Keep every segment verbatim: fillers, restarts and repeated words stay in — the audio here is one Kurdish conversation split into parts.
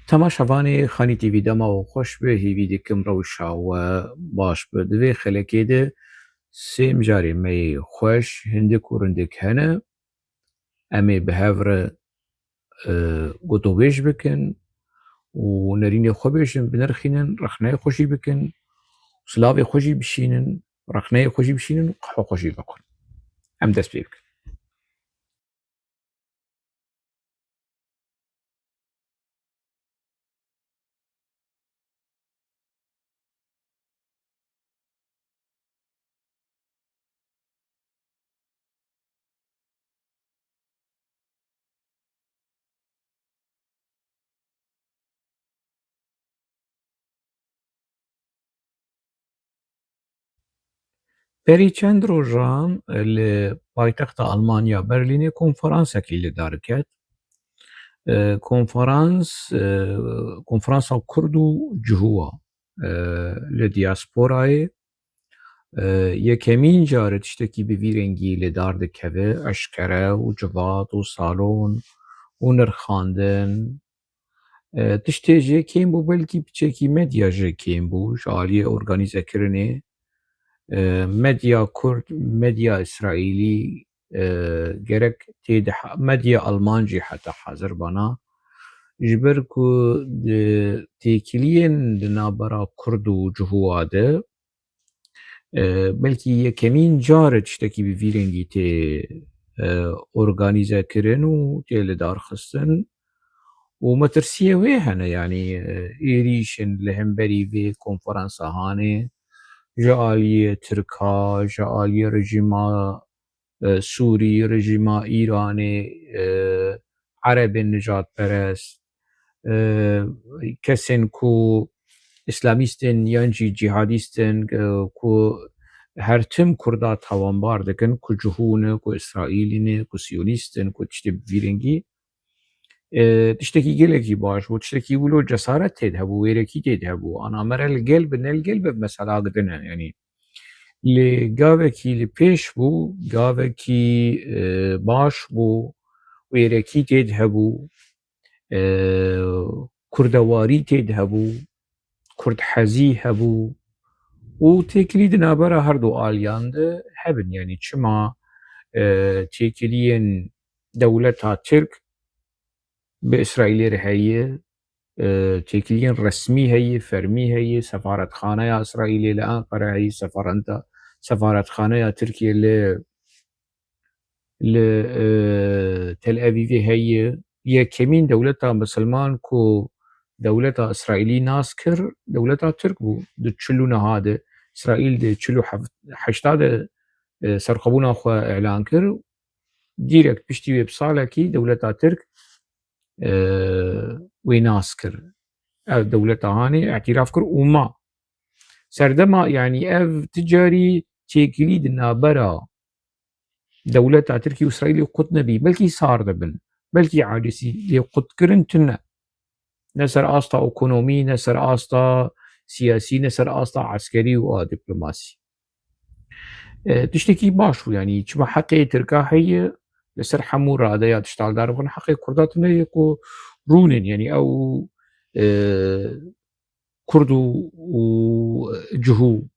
Temaşevanê Xanî T V, dema we xweş be, hêvî dikim rewşa we baş be. Di vê xelekê de sê mijarê me yê xweş, hindik û rindik hene. Em ê bi hev re, e, gotobêj bikin û nerînê xwe bêjin, binirxînin, rexneyê xwe jî bikin, silavê xwe jî bişînin, rexneyê xwe jî bişînin û qehwe xwe jî veqin. Em dest pê bikin. Berî çend rojan li paytexta Almanya Berlînê konferansekî li dar ket. E, konferans, e, konferansa Kurd û Cihû e, li diasporayê, e, yekemîn car e tiştekî bi vî rengî li dar dikeve, eşkere û civat û salon û nirxandin. E, tiştê jê kêm bû, belkî piçekî medya jê kêm bû ji aliyê organîzekirinê. E, medya Kurd, medya Îsraîlî, e, gerek tê de ha-, medya Alman jî heta hazir bana. Ji ber ku di têkiliyên di navbera Kurd û Cihûa de, e, belkî yekemîn car e tiştekî bi vî rengî tê, e, organîze kirin û tê lidarxistin. Û metirsiyê wê hene, yanî, e, êrîşên li hemberî vê konferansa hanê ji aliyê Tirka, ji aliyê rejîma, e, Sûrî, rejîma Îranê, e, Erebên nijadperest, e, kesên ku îslamîst in yan jî cîhadîst in, e, ku her tim Kurda tawanbar dikin, ku Cihû ne, ku Îsraîlî ne, ku Siyonîst in, ku tiştê bi vî rengî. E, tiştekî gelekî baş bû, tiştekî wilo cesaret tê de hebû, wêrekî tê de hebû. Ana mere li gel bi, ne li gel bi, mesela din e, yanî. Lê gavekî li pêş bû, gavekî, e, baş bû, wêrekî tê de hebû, e, kurdewarî tê de hebû, kurdhezî hebû û têkilî di navbera her du aliyan de hebin. Yanî çima, e, têkiliyên dewleta Tirk bi Îsraîlê re heye, e, têkiliyên resmî heye, fermî heye, sefaretxaneya Îsraîlê li Enqere heye, sefarenta-, sefaretxaneya Tirkiyê li, li, e, Tel Evîvê heye. Yekemîn dewleta misilman ku dewleta Îsraîlî nas kir, dewleta Tirk bû. Di çil û neha de Îsraîl di çil û heft, heşta de, e, serxwebûna xwe îlan kir. Dîrekt piştî wê bi salekî dewleta Tirk, e, wê nas kir. Ev dewleta hanê îtiraf kir û ma. Serdema, yanî ev ti carî têkilî di navbera dewleta Tirkî û Îsraîlê qut nebî. Belkî sar dibin, belkî acizî, lê qutkirin tune. Ne ser asta ekonomî, ne ser asta siyasî, ne ser asta eskerî û a diplomasî. E, tiştekî baş bû, yanî çima heqê Tirka heye li ser hemû radeya tiştaldar bûn, heqê Kurda tune ye ku rûnin, yanî ew, e, Kurd û, û Cihû,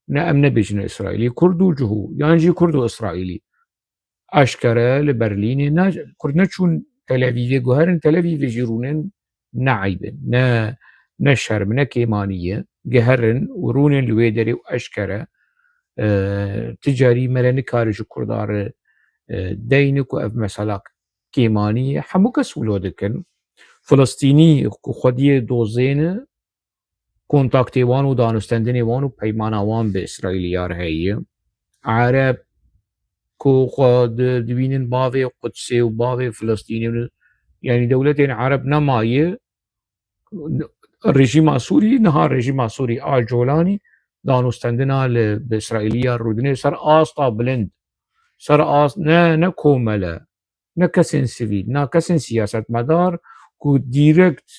ne em nebêjine Îsraîlî, Kurd û Cihû, yan jî Kurd û Îsraîlî. Eşkere li Berlînê ne, Kurd neçûn Tel Evîvê, guherin Tel Evîvê jî rûnin, ne eyb e, ne, ne şerm, ne kêmanî ye, giherin û rûnin li wê derê û eşkere, e, ti carî me re nikare ji Kurda re, e, deyne ku ev mesela kêmanî ye. Hemû kes wilo dikin. Filistînî ku xwediyê dozê ne, kontaktê wan û danûstendinê wan û peymana wan bi Îsraîlî ya re heye. Ereb ku xwe di-, dibînin bavê Qudsê û bavê Filistînê û, yanî dewletên Ereb nemaye, rejîma Sûrî, niha rejîma Sûrî a Colanî danûstendina li, bi Îsraîlî ya rûdinê ser asta bilind, ser ast-, ne, ne komele, ne kesên sivîl, ne kesên siyasetmedar ku dîrekt,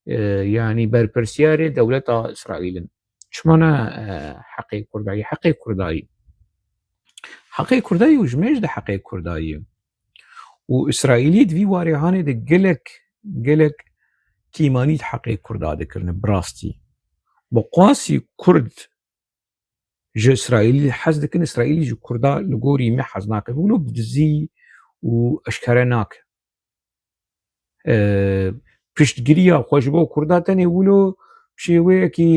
e, yanî berpirsiyarê dewleta Îsraîl in. Çima ne, e, heqê Kurdayî? Heqê Kurdayî. Heqê Kurdayî û ji mêj de heqê Kurdayî. Û Îsraîlî di vî warê hanê de gelek, gelek tîmanî di heqê Kurda dikirin, bi rastî. Bi qasî Kurd ji Îsraîlî hez dikin, Îsraîlî ji Kurda li gorî me hez nake. Wilo bi dizî û eşkere nake. E, piştgiriya xwe ji bo Kurda tenê wilo şêweyekî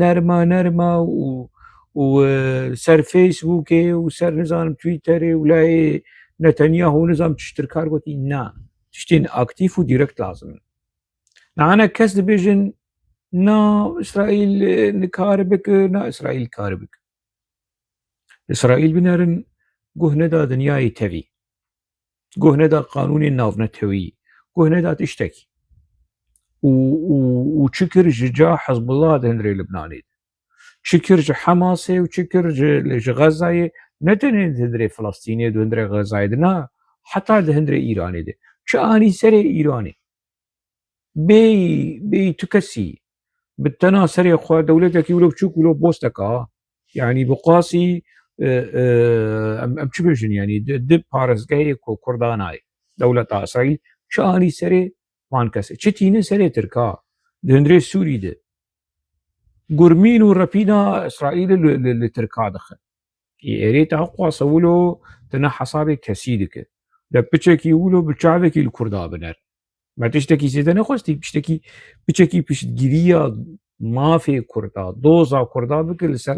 nerma nerma û, û, e, ser Facebookê û ser, nizanim, Twitterê û layê Netanyahu, nizam çi ji Tirka re gotî, na. Tiştên aktîf û direkt lazim in. Nane kes dibêjin, na, Îsraîl, e, nikare bike, na, Îsraîl kare bike. Îsraîl binerin guh neda dinyayê tevî. Guh neda qanûnên navnetewî. Guh neda tiştekî. Û, û, û çi kir ji ca Hizbullah di hundirê Libnanê de. Çi kir ji Hamasê û çi kir ji, ji Xezayê, ne tenê di hundirê Filistînê, di hundirê Xezayê de, na, heta di hundirê Îranê de. Çi anî serê Îranê. Bêyî, bêyî tu kesî, bi tena serê xwe dewletekî wilo biçûk, wilo bostek a. Yanî bi qasî, e, e, em, em çi bêjin, yanî di, di parêzgehê ku Kurdan a, dewleta Îsraîl çi anî serê van kesê, çi tînin serê Tirka, di hundirê Sûrî de. Gurmîn û repîna Îsraîlê li, li, li Tirka dixin. Ê êrê te heqwasa wilo, tu ne hesabê kesî dike. De piçekî wilo bi çavekî li Kurda biner. Me tiştekî zêde nexwestî, piştekî, piçekî piştgiriya mafê Kurda, doza Kurda bike li ser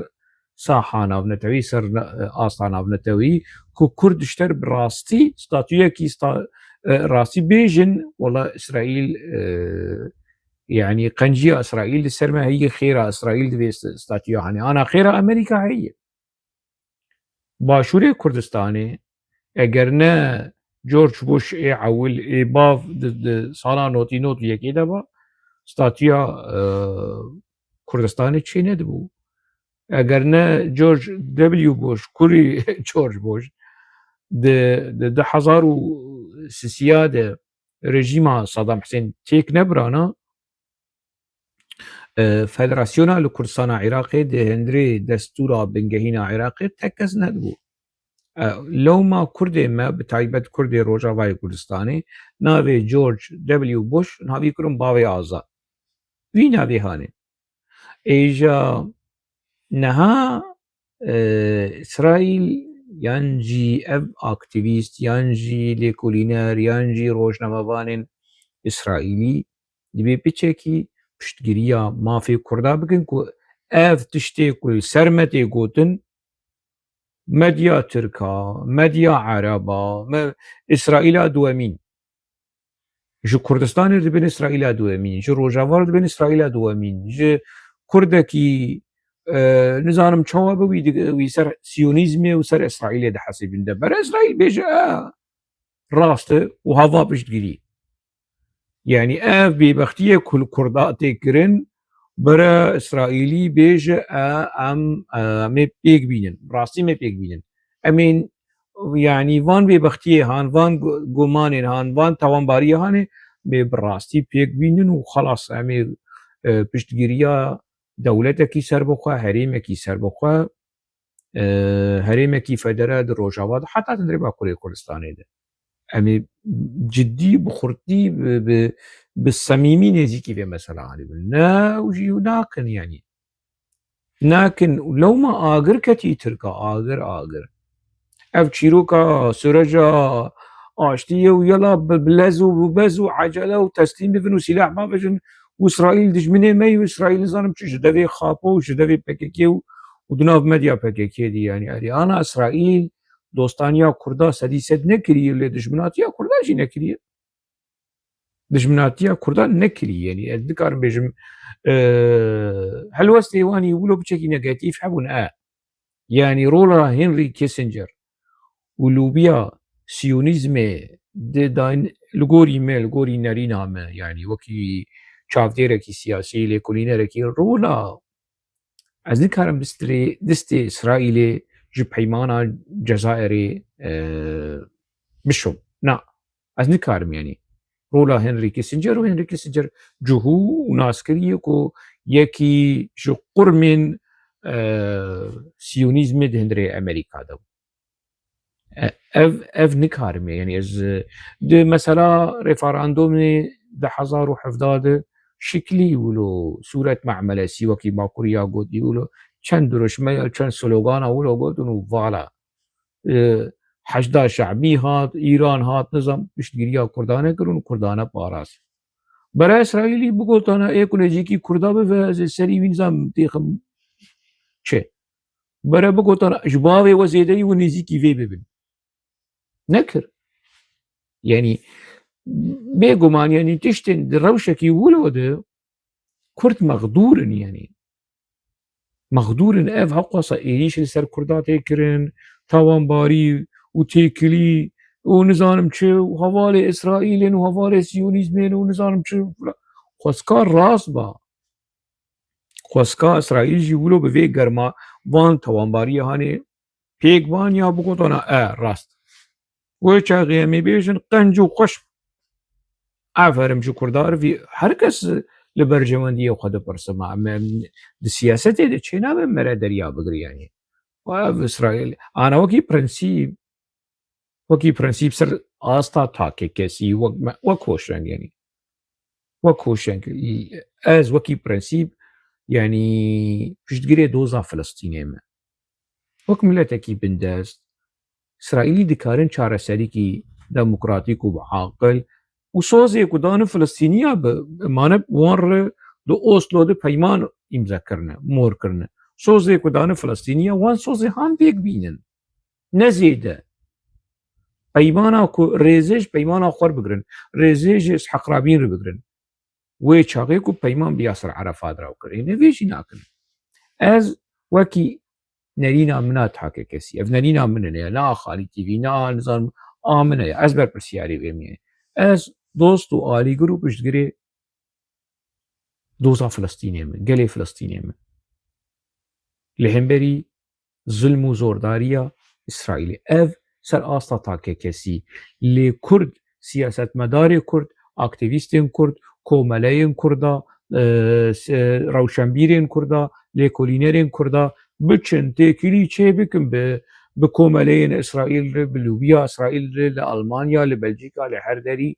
saha navnetewî, ser ne-, asta navnetewî, ku Kurd ji te re bi rastî statuyekî sta-, e, rastî bêjin, wela Îsraîl, e, yanî qenciya Îsraîl li ser me heye, xêra Îsraîl divê st-, statuya hanê. Ana xêra Amerîka heye. Başûrê Kurdistanê, eger ne George Bush ê ewil, ê bav di, di sala notî not û yekê de ba, statuya, e, Kurdistanê çê nedibû. Eger ne George W Bush, kurî George Bush, di, di du hezar û sisiya de rejîma Saddam Hussein têk nebirana, e, federasyona li Kurdistana Iraqê di hundirê destûra bingehîna Iraqê tek kes nedibû. E, lewma Kurdê me, bi taybet Kurdê Rojavayê Kurdistanê, navê George W Bush navî kirin bavê azad. Wî navê hanê. Êja niha, e, Îsraîl yan jî ev aktîvîst, yan jî lêkolîner, yan jî rojnamevanên Îsraîlî dibê piçekî piştgiriya mafê Kurda bikin ku ev tiştê ku li ser me tê gotin, medya Tirka, medya Ereba, me, Îsraîla duwemîn. Ji Kurdistanê dibin Îsraîla duwemîn, ji Rojava dibin Îsraîla duwemîn, ji Kurdekî, e, nizanim çawa be wî di-, wî ser Siyonîzmê û ser Îsraîlê dihesibin. De bere Îsraîl bêje, e, rast e û hava piştgirî. Yanî ev bêbextiyê ku li Kurda tê kirin, bere Îsraîlî bêje, e, em, e, em ê pêk bînin, rastî me pêk bînin. Em ên, yanî van bêbextiyê han, van gu-, gumanên han, van tawanbariyê hanê, bê bi rastî pêk bînin û xelas em ê, e, piştgiriya dewletekî serbixwe, herêmekî serbixwe, e, herêmekî federe di Rojava de, heta di hundirê Bakurê Kurdistanê de. Em ê cidî, bi xurtî, bi, bi, bi semîmî nêzîkî vê mesela anîbin. Ne, û jî nakin, yanî. Nakin, lewma agir ketî Tirka, agir, agir. Ev çîroka süreca aştiyê û yela bi, bi lez û bi bez û ecele û teslîm bibin û sîlah bavêjin û Îsraîl dijminê me ye û Îsraîl nizanim çi ji devê Xapo û ji devê P K K û, û di nav medya P K K de, yanî, erê, ana Îsraîl dostaniya Kurda sedî sed nekiriye, lê dijminatiya Kurda jî nekiriye. Dijminatiya Kurda nekiriye, yanî, ez dikarim bêjim, e, helwestê wan ê wilo piçekî negatîf hebûn, e. Yanî rola Henry Kissinger û lobiya Siyonîzmê di dayn-, li gorî me, li gorî nerîna me, yanî wekî çavdêrekî siyasî, lêkolînerekî, rola, ez nikarim distê, distê Îsraîlê ji peymana Cezayirê, e, bişom. Na, ez nikarim, yanî. Rola Henry Kissinger û Henry Kissinger cihû û naskirî ye ku yekî ji qurmên, e, Siyonîzmê di hundirê Amerîka de bû. E, ev, ev nikarim e. Yanî ez, e, di mesela referandumê di hezar û hevdeh de şiklî wilo sûret me'melesî wekî Makuriya gotî wilo çend dirûşmeya, çend slogana wilo gotin û vala, e, Heşda Şe'bî hat, Îran hat, nizam piştgiriya Kurdane kirin û Kurdane parast. Bera Îsraîlî bigotana ê ku nêzîkî Kurda bibe, ez ê serî wî nizam têxim çi. Bere bigotana ji bavê we zêdeyî û nêzîkî vê bibin. Nekir. Yanî bêguman, yanî tiştên di rewşekî wilo de Kurd mexdûr in, yanî. Mexdûr in, ev heqwasa êrîş li ser Kurda tê kirin, tawanbarî û têkilî û nizanim çi û hevalê Îsraîlên û hevalê Siyonîzmên û nizanim çi filan. Xwestka rast ba. Xwestka Îsraîl jî wilo bi vê germa van tawanbariyê hanê pêk ban ya bigotana e rast. Wê çaxê em ê bêjin qenc û xweş. Aferin ji Kurda re vî her kes li berjewendiyê xwe dipirse ma em, em di siyasetê de çênabe mere derya bigire yanî. Ev Îsraîl ana wekî prensîp, wekî prensîp ser asta takekesî wek me, wek hoşeng yanî. Wek hoşeng, ez wekî prensîp, yanî piştgirê doza Filistînê me. Wek miletekî bindest, Îsraîlî dikarin çareserîkî demokratîk û bi aqil û sozê ku dane Filistîniya bi, mane wan re di Oslo de peyman îmze kirine, mor kirine. Sozê ku dane Filistîniya wan sozê han pêk bînin. Ne zêde. Peymana ku rêzê ji peymana xwe re bigirin, rêzê ji Îshak Rabîn re bigirin. Wê çaxê ku peyman bi Yasir Erefat re kir. Ê, ne vê jî nakin. Ez wekî nerîna min a takekesî. Ev nerîna min e, ne a Xalî T V, ne a nizanim a min e. Ez berpirsiyarê vê min e. Ez dost û alîgir û piştgirê doza Filistînê me, gelê Filistînê me. Li hemberî zilm û zordariya Îsraîlê. Ev ser asta takekesî. Lê Kurd, siyasetmedarê Kurd, aktîvîstên Kurd, komeleyên Kurda, e, se-, rewşenbîrên Kurda, lêkolînerên Kurda biçin, têkilî çê bikin bi, bi komeleyên Îsraîl re, bi lobiya Îsraîl re, li Almanya, li Belçîka, li her derî.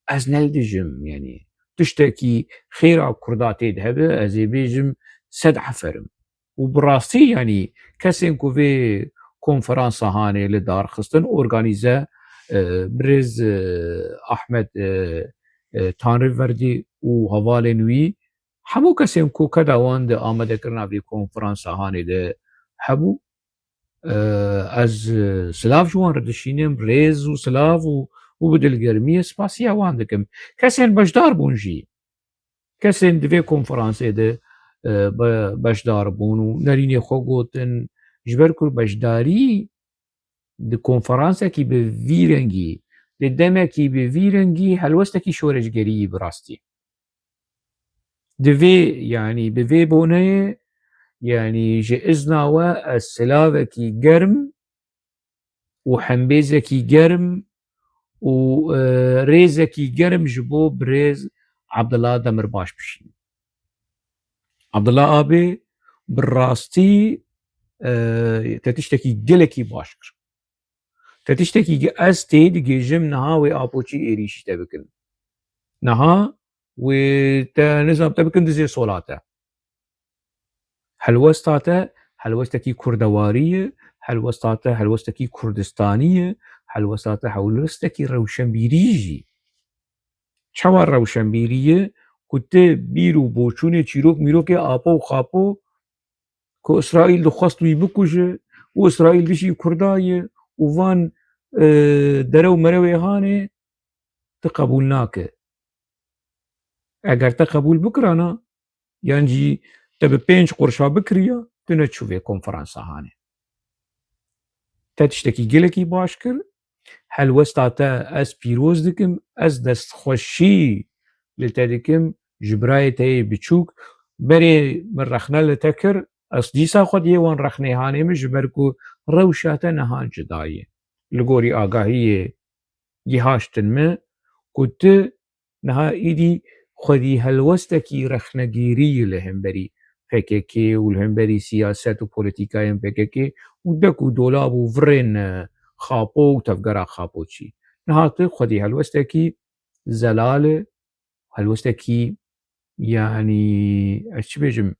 Ez ne li dijim, yanî tiştekî xêra Kurda tê de hebe, ez ê bêjim sed eferim. Û bi rastî, yanî kesên ku vê konferansa hanê li dar xistin, organîze, e, birêz, e, Ahmet, e, e, Tanriverdî û hevalên wî, hemû kesên ku keda wan di amadekirina vê konferansa hanê de hebû, e, ez, e, silav ji wan re dişînim, rêz û silav û, û bi dilgermiyê spasiya wan dikim. Kesên beşdar bûn jî. Kesên di vê konferansê de, e, be-, beşdar bûn û nerînê xwe gotin, ji ber ku beşdarî di konferansekî bi vî rengî, di demekî bi vî rengî helwestekî şoreşgerî yî bi rastî. Di vê, yanî bi vê boneyê, yanî ji izna we ez silavekî germ û hembêzekî germ û, e, rêzekî germ ji bo birêz Abdullah Demirbaş bişînim. Abdullah Abê bi rastî, e, te tiştekî gelekî baş kir. Te tiştekî ge-, ez tê digêjim niha wê apoçî êrîşî te bikin. Niha wê te nizam te bikin dizê sola te. Helwesta te helwestekî kurdewarî ye, helwesta te helwestekî kurdistanî ye, helwesta te helwestekî rewşenbîrî jî. Çawa rewşenbîrî ye ku tu bîr û boçûnê çîrok mîrokê apo û xapo ku Îsraîl dixwest wî bikuje û Îsraîl dijî Kurda ye û van, e, derew merewê hanê tu qebûl nake. Eger te qebûl bikirana, yan jî te bi pênc qurşa bikiriya, tu neçû vê konferansa hanê. Te tiştekî gelekî baş kir, helwesta te ez pîroz dikim, ez destxweşî li te dikim, ji birayê te yê biçûk, berê min rexne li te kir, ez dîsa xwediyê wan rexnê hanê min, ji ber ku rewşa te niha cuda ye. Li gorî agahiyê gihaştin min ku tu niha êdî xwedî helwestekî rexnegirî li hemberî P K K û li hemberî siyaset û polîtîkayên P K K û dek û dolab û virên, e, xapo û tevgera xapo çî. Niha tu xwedî helwestekî zelal e, Helwestekî, yanî, ez çi bêjim,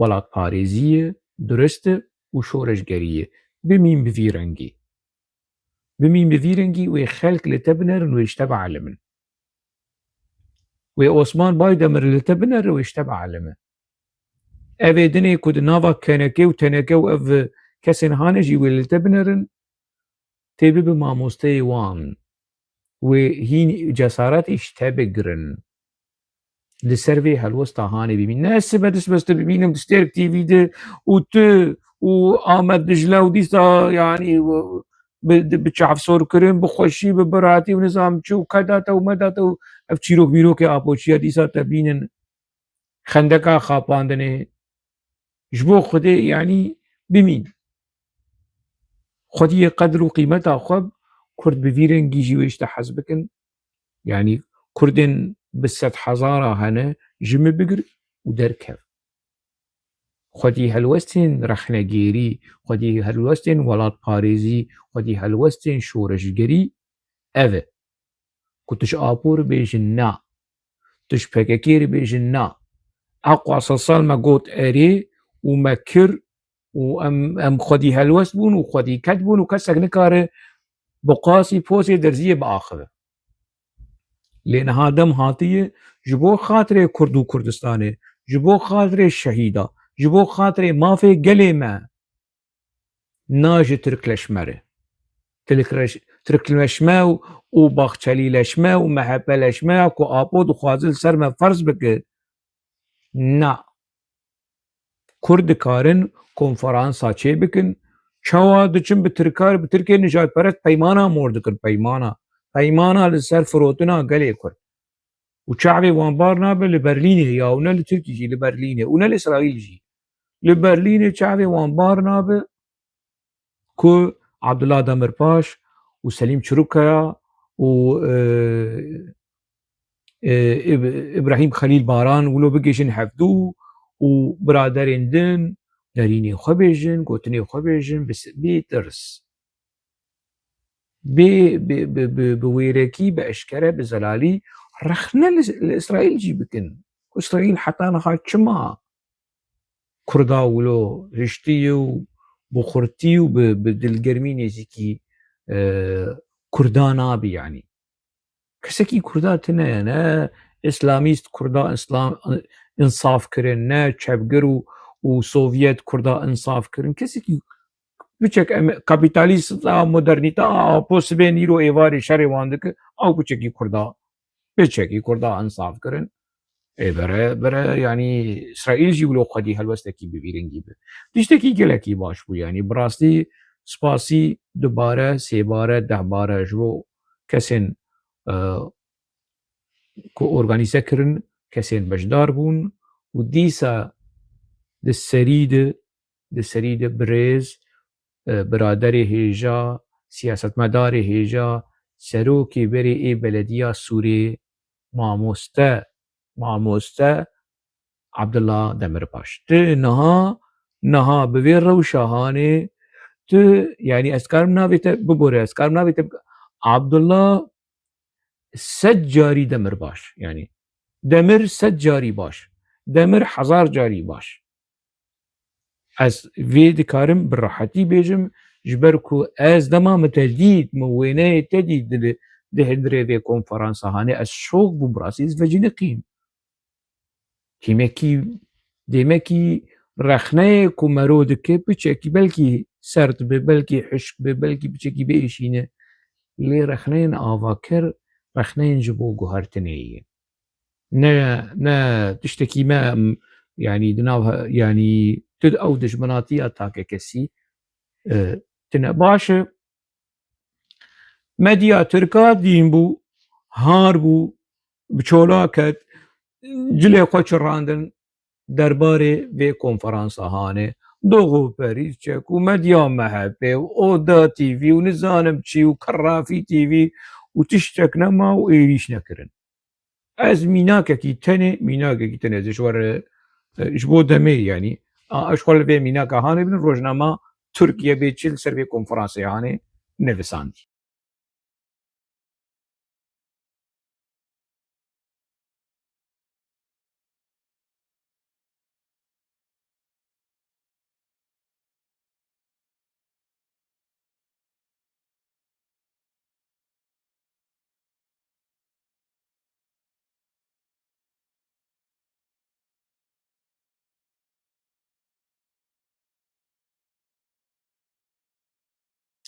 welatparêzî ye, durist e û şoreşgerî ye. Bimîn bi vî rengî. Bimîn bi vî rengî, wê xelk li te binerin, wê ji te bielimin. Wê Osman Baydemir li te binere, wê ji te bielime. Ev ê dinê ku di nava kenekê û teneke û ev kesên hane jî wê li te binerin, tê bibe mamosteyê wan. Wê hîn cesaretê ji te bigirin. Li ser vê helwesta hanê bimîn. Ne ez sibe dest beste bimînim di Stêrk T V de û tu û Amed Dicle û dîsa, yanî, bi, bi çavsorkirin, bi xweşî, bi biratî û nizam çi û keda te û meda te û ev çîrok mîrokê apoçiya dîsa te bînin. Xendeka xapandinê. Ji bo Xwedê, yanî, bimîn. Xwediyê qedr û qîmeta xwe, Kurd bi vî rengî jî wê ji te hez bikin. Yanî, Kurdên bi sedhezara hene, ji min bigir û derkev. Xwedî helwestên rexnegêrî, xwedî helwestên welatparêzî, xwedî helwestên şoreşgerî ev e. Ku tu ji Apo re bêjin na. Tu ji P K K re bêjin na. Eqwa sed sal me got erê û me kir û em, em xwedî helwest bûn û xwedî ket bûn û kesek nikare bi qasî posê derziyê biaxive. Lê niha dem hatiye, ji bo xatirê Kurd û Kurdistanê, ji bo xatirê şehîda, ji bo xatirê mafê gelê me, na ji Tirkleşme re. Tirkleş-, Tirkleşme û, û Baxçelîleşme û M H P'leşme ya ku Apo dixwaze li ser me ferz bike. Na. Kurd dikarin konferansa çê bikin. Çawa diçin bi Tirkar, bi Tirkê nijadperest peymana mor dikin, peymana. Peymana li ser firotina gelê Kurd. Û çavê wan bar nabe li Berlînê ya, û ne li Tirkî jî, li Berlînê, û ne li Îsraîl jî. Li Berlînê çavê wan bar nabe ku Abdullah Demirbaş û Selîm Çirûkaya û, e, e, Îb-, Îbrahîm Xelîl Baran wilo bigihîjin hevdû û biraderên din derînê xwe bêjin, gotinê xwe bêjin, bi s-, bê tirs. Bê, bi, bi, bi, bi wêrekî, bi eşkere, bi zelalî rexne li, li Îsraîl jî bikin. Ku Îsraîl heta niha çima Kurda wilo hiştî û bi xurtî û bi, bi dilgermî nêzîkî, e, Kurda nabe, yanî. Kesekî Kurda tune ye, ne Îslamîst Kurda Îslam, însaf kirin, ne çepgir û, û Sovyet Kurda însaf kirin. Kesekî piçek em, kapîtalîst a modernîte a Apo sibê nîro êvarê şerê wan dike, ew piçekî Kurda, piçekî Kurda însaf kirin. Ê bere, bere, yanî Îsraîl jî wilo xwedî helwestekî bi vî rengî bi. Tiştekî gelekî baş bû, yanî bi rastî spasî dubare, sêbare, dehbare ji bo kesên, e, ku organîze kirin, kesên beşdar bûn û dîsa di serî de, di serî de birêz, e, biraderê hêja, siyasetmedarê hêja, serokê berê ê belediya Sûrê, mamoste, mamoste Abdullah Demirbaş. Tu niha, niha bi vê rewşa hanê, tu, yanî ez karim navê te bibore, ez karim navê te bi-, Abdullah sed carî Demirbaş, yanî Demir sed carî baş, Demir hezar carî baş. Ez vê dikarim bi rehetî bêjim, ji ber ku ez dema min te dît, min wêneyê te dît di, di hundirê vê konferansa hanê, ez şok bûm, bi rastî ez veciniqîm. Hîmekî, dêmekî rexneyê ku mero dike, piçekî belkî sert be, belkî hişk be, belkî piçekî biêşîne. Lê rexneyên avakir, rexneyên ji bo guhertinê ye. Ne, ne tiştekî me, em, yanî di nav he-, yanî tu ew dijminatiya takekesî, e, tine. Baş e, medya tirka dîn bû, har bû, bi çola ket, cilê xwe çirandin derbarê vê konferansa hanê. Doxo Perîzçek û medya M H P û Oda T V û nizanim çi û Kerrafî T V û tiştek nema û êrîş nekirin. Ez mînakekî tenê, mînakekî tenê ez ji we re, e, ji bo demê, yanî, a, ez xwe li vê mînaka hanê bin, rojnama Tirkiye bê çi li ser vê konferansê hanê nivisandî.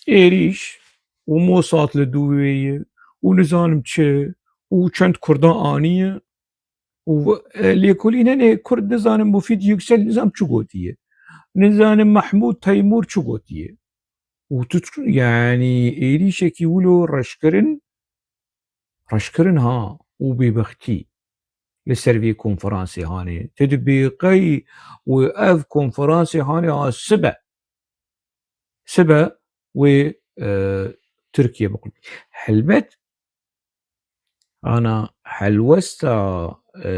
êrîş û Mossad li dû wê ye û nizanim çi û çend Kurdan aniye û, e, lêkolînenê Kurd nizanim Mufîd Yüksel nizam çi gotiye. Nizanim Mahmûd Teymûr çi gotiye. Û tu, tu, yanî êrîşekî wilo reşkirin, reşkirin ha û bêbextî li ser vê konferansê hanê. Tu dibê qey û ev konferansê hanê a sibe. Sibe wê, e, Tirkiye biqul. Helbet, ana helwesta, e,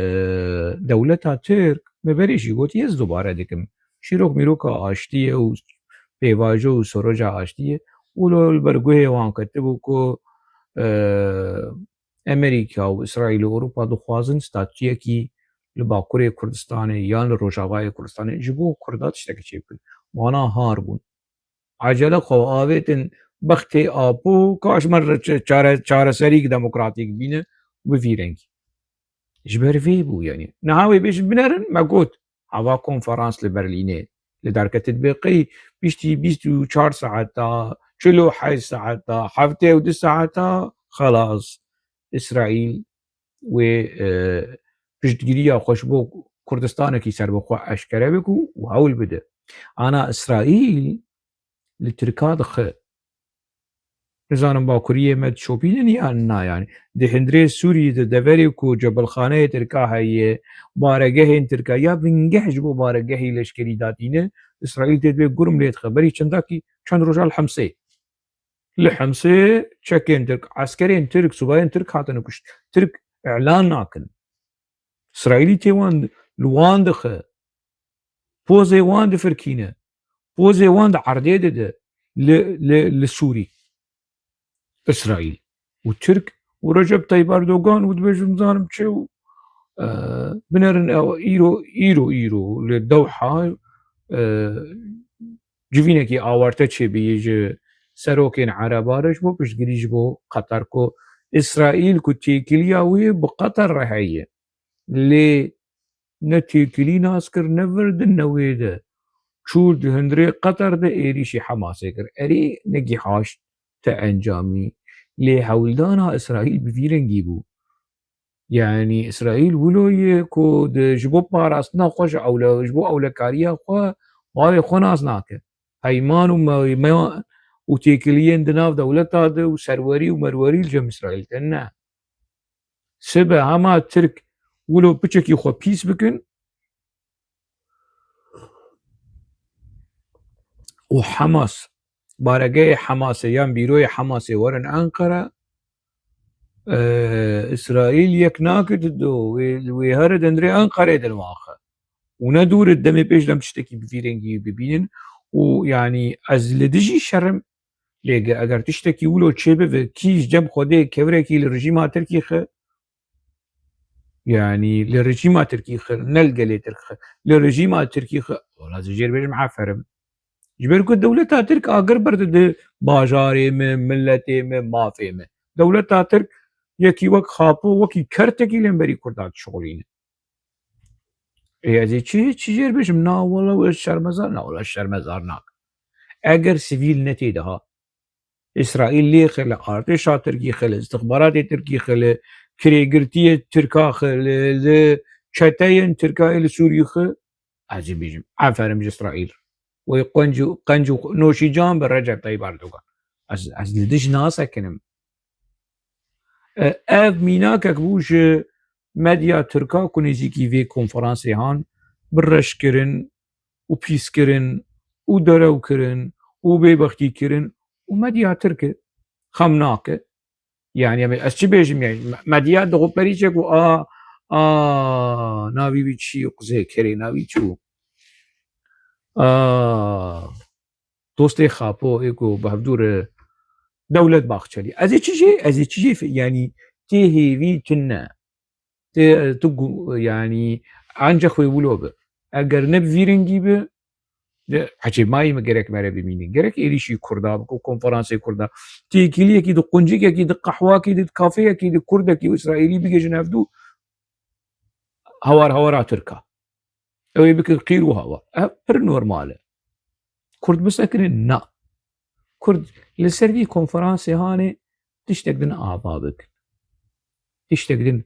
dewleta Tirk, me berê jî gotiye, ez dubare dikim. Şîrok mîroka aştiyê û pêvajo û soroca aştiyê û lo li ber guhê wan ketibû ku, e, Amerîka û Îsraîl û Ewropa dixwazin statuyekî li Bakurê Kurdistanê yan li Rojavayê Kurdistanê ji bo Kurda tiştekî çêbikin. Wana har bûn. Acele xwe avêtin bextê Apo, ka ji me re çe-, çare-, çareserîk demokratîk bîne û bi vî rengî. Ji ber vê bû, yanî. Niha wê bêjin binerin, me got, hava konferans li Berlînê li derketin dibê qey piştî bîst û çar saeta, çil û heşt saeta, heftê û du saeta, xelas, Îsraîl wê, e, piştgiriya xwe ji bo Kurdistanekî serbixwe eşkere bike û hewl bide. Ana Îsraîl li Tirka dixe. Nizanim bakuriyê me dişopînin yan na, yanî. Di hundirê Sûriyê de deverê ku cebilxaneyê Tirka heye, baregehên Tirka ya bingeh ji bo baregehê leşkerî datîne, Îsraîl tê dibê gurm lê dixe. Berî çendakî, çend roja li Himsê. Li Himsê çekên Tirk, eskerên Tirk, subayên Tirk hatine kuşt. Tirk îlan nakin. Îsraîlî tê wan, li wan dixe. Pozê wan difirkîne. Pozê wan di erdê dide. Li, li, li Sûrî. Îsraîl. Û Tirk û Recep Tayyip Erdogan û dibêjim zanim çi û, e, binerin ew îro, îro, îro li Dewha, e, civînekî awarte çêbî ji serokên Ereba re ji bo piştgirî ji bo Qeter ku Îsraîl ku têkiliya wî bi Qeter re heye. Lê ne têkilî nas kir, ne vir di newê de. Çû di hundirê Qeter de êrîşî Hemasê kir. Erê negihaşt te encamî. Lê hewldana Îsraîl bi vî rengî bû. Yanî Îsraîl wilo ye ku di, ji bo parastina xwe ji ewle-, ji bo ewlekariya xwe bavê xwe nas nake. Peyman û me-, me-, û têkiliyên di nav dewleta de û serwerî û merwerî li cem Îsraîl tune. Sibe hema Tirk wilo piçekî xwe pîs bikin û Hamas, baregehê Hamasê yan bîroyê Hamasê werin Enqere, e, Îsraîl yek nake dido, wê, wê here dendirê Enqerê dilwaxe. Û ne dûr e demê pêş dem tiştekî bi vî rengî bibînin û, yanî, ez li dijî şer im, lê ge-, eger tiştekî wilo çêbibe, kî ji cem Xwedê kevirekî li rejîma Tirkî xe, yanî li rejîma Tirkî xe, ne li gelê Tirk xe, li rejîma Tirkî xe, wela ez jêr bêjim aferim. Ji ber ku dewleta Tirk agir berdide bajarê me, miletê me, mafê me. Dewleta Tirk yekî wek xapo, wekî kertekî li hemberî Kurdan dişixulîne. Ê, ez ê çi, çi jêr bêjim? Na, wela ez şermezar, na, wela şermezar nakim. Eger sivîl ne tê de ha, Îsraîl lê xe li artêşa Tirkî xe, li istixbaratê Tirkî xe, li kirêgirtiyê Tirka xe, li, li çeteyên Tirka yê li Sûrî xe, ez ê bêjim, aferim ji Îsraîl. Wê qenc û, qenc û noşîcan bi Recep Tayyip Erdogan. Ez, ez li dij nasekinim. E, ev mînakek bû ji medya Tirka ku nêzîkî vê konferansê han bi reş kirin û pîs kirin û derew kirin û bêbextî kirin û medya Tirk e, xem nake. Yanî, em ê, ez çi bêjim, yanî, me-, medya dixwe perîçek û a, a, navî wî çi, quzê kerê navî çi bû? A, dostê Xapo, ê ku bi hevdû re Dewlet Bahçelî. Ez ê çi jê, ez ê çi jê fe-, yanî, tê hêvî tune. Tê, tu gu-, yanî, ancak xwe wilo bi. Eger ne bi vî rengî bi, de, hecê mayî me gerek me re bimînin. Gerek êrîşî Kurda biko, konferansê Kurda. Têkiliyekî di quncikekî, di qehwakî, di kafeyekî, di Kurdekî û Îsraîlî bigihêjin hevdû hawar hawara Tirka. Ew ê bikin qîr û hawar. Ev pir normal e. Kurd bisekinin? Na. Kurd li ser vî konferansê hanê tiştek din ava bikin. Tiştek din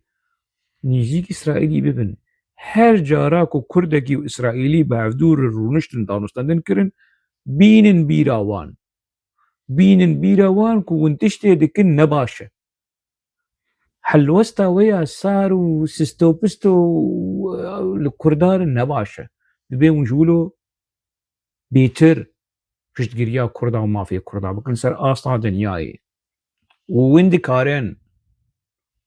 nîzîk Îsraîlî bibin. Her cara ku Kurdekî û Îsraîlî bi hevdû re rûniştin, danûstendin kirin, bînin bîra wan. Bînin bîra wan ku hûn tiştê dikin ne baş e. Helwesta wê ya sar û sistopisto li Kurdan re ne baş e. Dibê hûn ji wilo bêtir piştgiriya Kurda û mafê Kurda bikin ser asta dinyayê. Û win dikarin,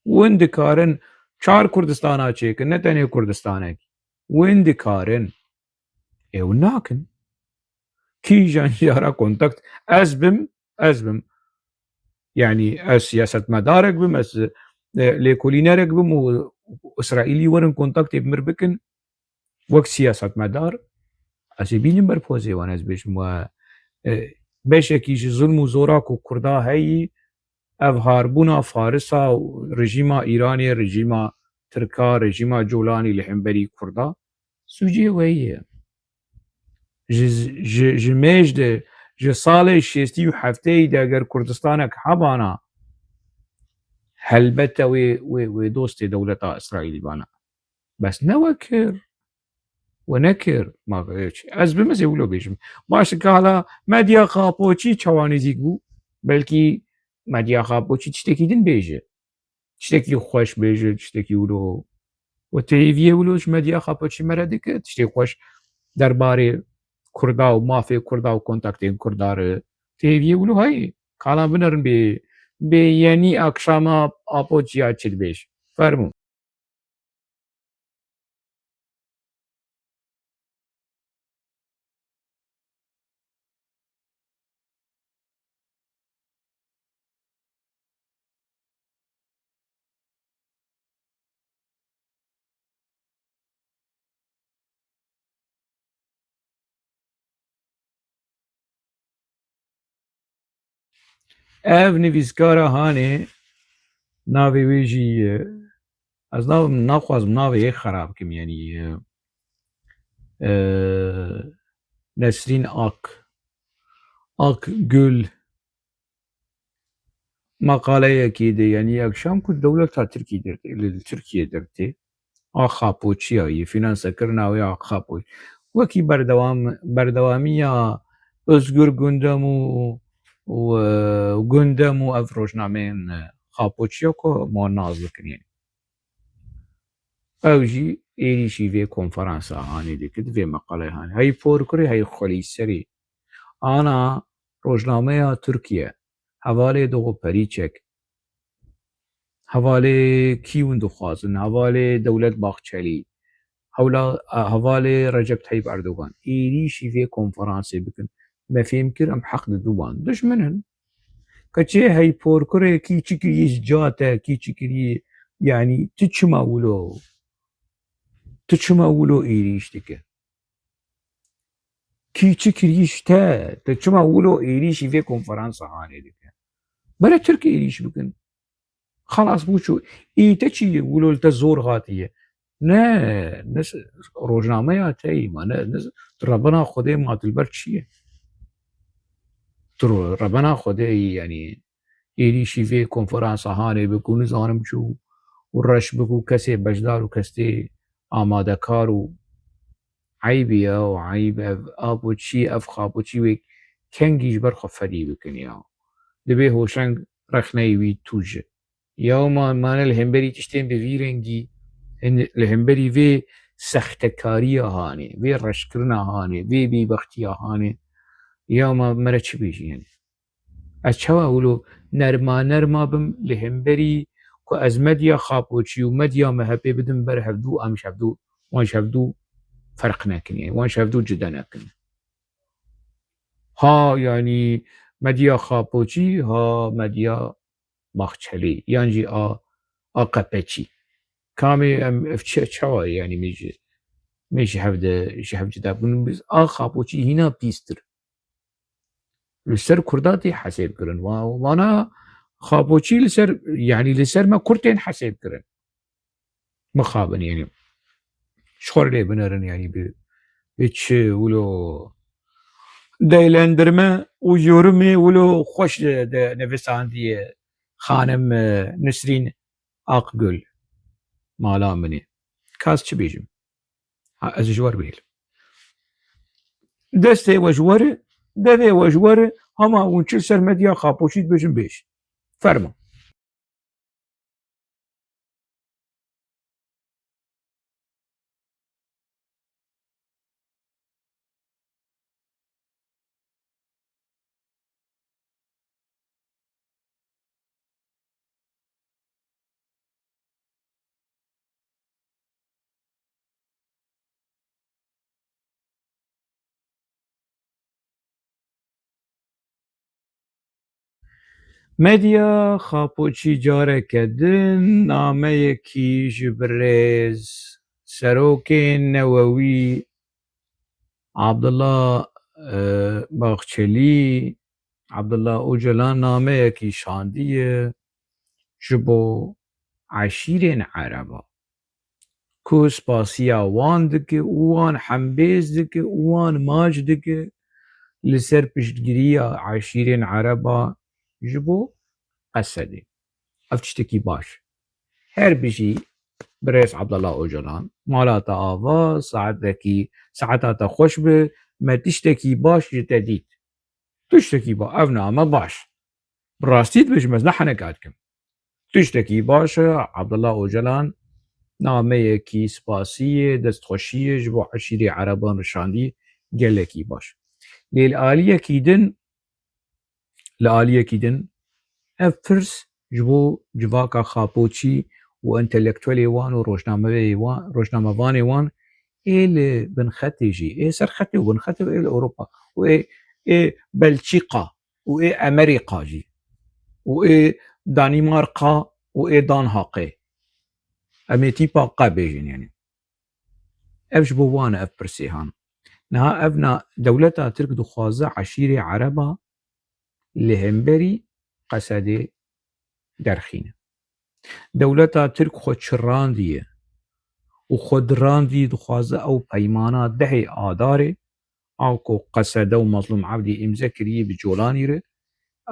win dikarin çar Kurdistana çêkin, ne tenê Kurdistanek. Win dikarin. Ew nakin. Kîjan jara kontakt ez bim, ez bim. Yani ez siyasetmedarek bim, ez, e, lêkolînerek bim û Îsraîlî werin kontaktê bi mir bikin. Wek siyasetmedar, ez ê bînim ber pozê wan, ez bêjim we, e, beşekî ji zulm û zora ku Kurda heyî, ev harbûna Farisa û rejîma Îranê, rejîma Tirka, rejîma Colanî li hemberî Kurda, sûcê we ye. Ji, ji, ji mêj de, ji salê şêstî û heftê de eger Kurdistanek hebana, helbete wê, wê, wê dostê dewleta Îsraîlî bana. Bes ne we kir. We nekir. Ma, ez bim ez ê wilo bêjim. Baş, ka hala Medya Xapoçî çawa nêzîk bû? Belkî Medya Xapoçî tiştekî din bêje. Tiştekî xweş bêje, tiştekî wilo. We têviyê wilo ji Medya Xapoçî me re dike, tiştê xweş derbarê Kurda û mafê Kurda û kontaktên Kurda re. Têviyê wilo heye. Ka hala binerin bê, bê yenî akşama Apoçiya çi dibêj. Fermû. Ev nivîskara hanê, navê wê jî, e, ez nav-, naxwazim navê yê xerab kim, yanî, e, e, Nesrîn Ak, Ak Gül, meqaleyekî de, yanî yekşam ku dewleta Tirkî dir-, li Tirkiye dertê. A Xapoçiya yê, fînansekirina wê a Xapoçî. Wekî berdewam-, berdewamiya Özgür Gündem û, û, e, Gündem û ev rojnameyên, e, Xapoçiya ku me nas dikin, yanî. Ew jî êrîşî vê konferansa hanê dike, di vê meqaleyê hanê. Hey porkurê, hey xwelîserê. Ana rojnameya Tirkiye, hevalê Doğu Perîçek, hevalê kî hûn dixwazin, hevalê Dewlet Bahçelî, hewla, hevalê Recep Tayyip Erdogan êrîşî vê konferansê bikin. Me fêm kir, em heq didin wan. Dijmin in. Keçê hey porkurê kî çi kirî ji ca te, kî çi kirî, yanî tu çima wilo, tu çima wilo êrîş dike? Kî çi kirî ji te, tu çima wilo êrîşî vê konferansa hanê dike? Bere Tirk êrîş bikin. Xelas bû çû. Ê te çi ye? Wilo li te zor hatiye. Ne, ne s-, rojnameya te yî ma, ne, ne s-, tu rebena Xwedê ma dilber çi ye? Tu ro-, rebena Xwedê yî, yanî êrîşî vê konferansa hanê bik û nizanim çi û, û reş bik û kesê beşdar û kesê amadekar û eyb e ya û eyb ev Apoçî, ev Xapoçî wê kengî ji ber xwe ferî bikin ya. Dibê hoşeng rexneyê wî tûj e. Ya ma, mane li hemberî tiştên bi vî rengî, hin-, li hemberî vê sextekariya hanê, vê reşkirina hanê, vê bêbextiya hanê, ya ma mere çi bêjî yanî? Ez çawa wilo nerma nerma bim li hemberî ku ez medya Xapoçî û medya M H P bidim ber hevdû, em ji hevdû, wan ji hevdû ferq nekin, yanî wan ji hevdû cide nekin. Ha, yanî medya Xapoçî, ha medya Bahçelî, yan jî a, A K P'çî. Kamê em, ev çi, çawa ye, yanî me ji, me ji hev de, ji hev cida bûn. Biz a Xapoçî hîna pîstir. Li ser Kurda tê hesêb kirin. Wa-, wana Xapoçî li ser, yanî li ser me Kurd tên hesêb kirin. Mixabin, yanî ji xwe re lê binerin, yanî bi, bi çi wilo Değerlendirme û yorumê wilo xweş de nivîsandiye xanim, e, Nisrîn Akgül. Mala min e. Kas çi bêjim? Ha, ez ji we re bihêlim. Destê we ji we re, devê we ji we re, hema hûn çi li ser medya Xapoçî dibêjin bêjin. Fermo. Medya Xapoçî careke din nameyekî ji birêz serokên newewî Abdullah, e, Baxçelî, Abdullah Ocalan nameyekî şandiye ji bo eşîrên Ereba, ku spasiya wan dike û wan hembêz dike û wan maç dike li ser piştgiriya eşîrên Ereba ji bo Qesedê. Ev tiştekî baş. Her bijî birêz Abdullah Ocalan, mala te ava, saetekî, saeta te xweş be, me tiştekî baş ji te dît. Tiştekî ba-, ev name baş. Bi rastî dibêjim, ez ne heneka dikim. Tiştekî baş e, Abdullah Ocalan nameyekî spasî ye, destxweşî ye, ji bo eşîrê Ereban rişandî, gelekî baş. Lê li aliyekî din, li aliyekî din, ev pirs ji bo civaka Xapoçî û entelektuelê wan û rojnameyê wan, rojnamevanê wan ê li binxetê jî, ê ser xetê û binxetê û ê li Ewropa û ê, ê Belçîqa û ê Emerîqa jî û ê Danîmarqa û ê Danhaqê. Em ê tîpa qe bêjin, yanî. Ev ji bo wan e, ev pirsê han. Niha ev na, dewleta Tirk dixwaze eşîrê Ereba li hemberî Qesedê derxîne. Dewleta Tirk xwe çirandiye û xwe dirandî, dixwaze ew peymana dehê Adarê, a ku Qesede û Mazlûm Evdî îmze kiriye bi Colanî re,